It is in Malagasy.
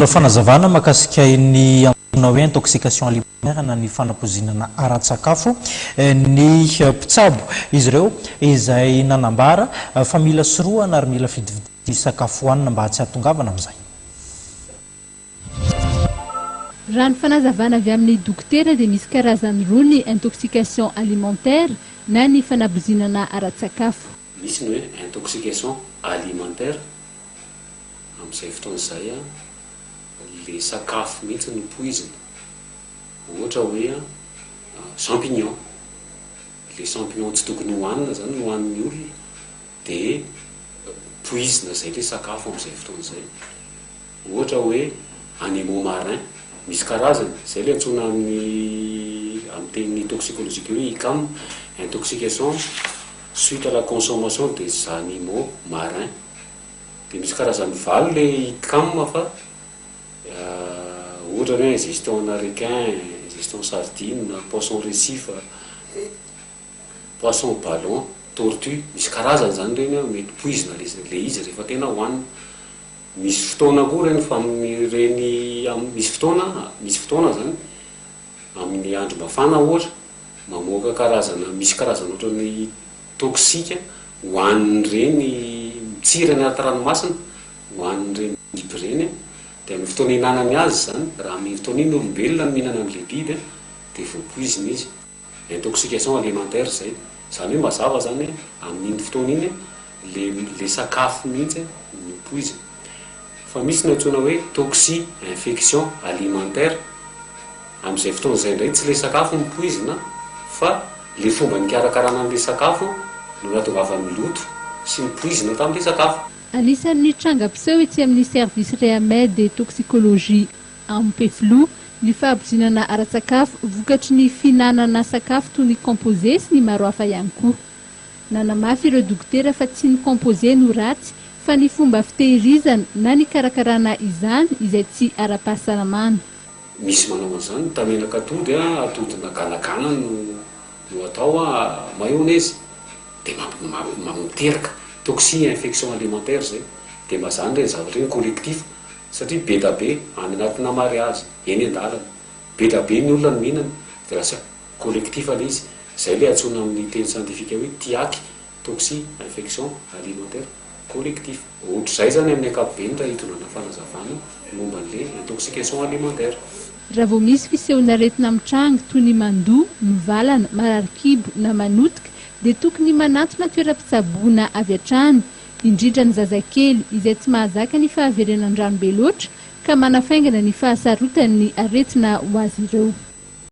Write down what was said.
Fanazavana mahakasika ny antsoina hoe intoxication alimentaire na ny fanapoizinana ara-tsakafo ny mpitsabo izy ireo izay nanambara fa mila sorohana ary mila fidifidiana ny sakafo hohanina mba tsy hahatongavana amin'izay. Raha ny fanazavana avy amin'ny dokotera dia misy karazany roa ny intoxication alimentaire na ny fanapoizinana ara-tsakafo. Misy ny hoe intoxication alimentaire, amin'izay fotoana izay le sakafo mihitsy no poizina, ohatra hoe champignon, le champignon tsy tokony hohanina zany no hohanin'ny olona de poizina zay le sakafo amin'izay fotoana izay. Ohatra hoe animaux marins, misy karazany, zay le antsoina amin'ny amin'ny teny toxicologique hoe ICAM, intoxication suite à la consommation des animaux marins. De misy karazany valo le ICAM fa ohatra hoe ingestion ana requin, ingestion sardine, poisson récif, poisson ballon, tortue, misy karazany zany reny an, mety poizina le le izy rehefa tena hohanina. Misy fotoana koa reny fa amin'ireny misy fotoana misy fotoana zany amin'ny andro mafana ohatra mamoaka karazana misy karazana ohatran'ny toxique hohanin'ireny mitsiry anaty ranomasina hohanin'ireny biby ireny dia amin'ny fotoana ihinanany azy zany raha amin'iny fotoana iny olombelona no mihinana an'ilay biby dia voapoizina izy. Intoxication alimentaire zay. Zany hoe mazava zany hoe amin'iny fotoana iny le le sakafo mihitsy no poizina. Fa misy ny antsoina hoe toxi infection alimentaire, amin'izay fotoana izay indray tsy le sakafo no poizina fa le fomba nikarakarana an'le sakafo no nahatongavan'ny loto sy ny poizina tamin'le sakafo. Anisan'ny tranga mpiseho etsy amin'ny Service Rehamed et Toxicologie Ampefiloha ny fahabozinana ara-tsakafo vokatry ny fihinanana sakafo toy ny composé sy ny maro hafa ihany koa. Nanamafy ireo dokotera fa tsy ny composé no ratsy fa ny fomba fitehirizana na nikarakarana izany izay tsy ara-pahasalamana. Misy manao an'izany, tamenaka atody a, atodina ganagana no no atao a, mayonnaise, dia miteraka toxi infection alimentaire zay, dia mazàna ireny zavatra ireny collectif satria be da be any anatina mariazy, eny an-dalana, be da be ny olona no mihinana, dia lasa collectif ilay izy, zay ilay antsoina amin'ny teny siantifika hoe TIAC, toxi infection alimentaire collectif. Ohatr'izay izany amin'ny ankapobeny raha hitondrana fanazavana momba an'ilay intoxication alimentaire. Raha vao misy fisehon'aretina mitranga toy ny mandoa, mivalana, marary kibo na manotika dia tokony manatona toeram-pitsaboana avy hatrany, indrindra ny zazakely izay tsy mahazaka ny fahaverenan-drano be loatra ka manafaingana ny fahasarotan'ny aretina ho azy ireo.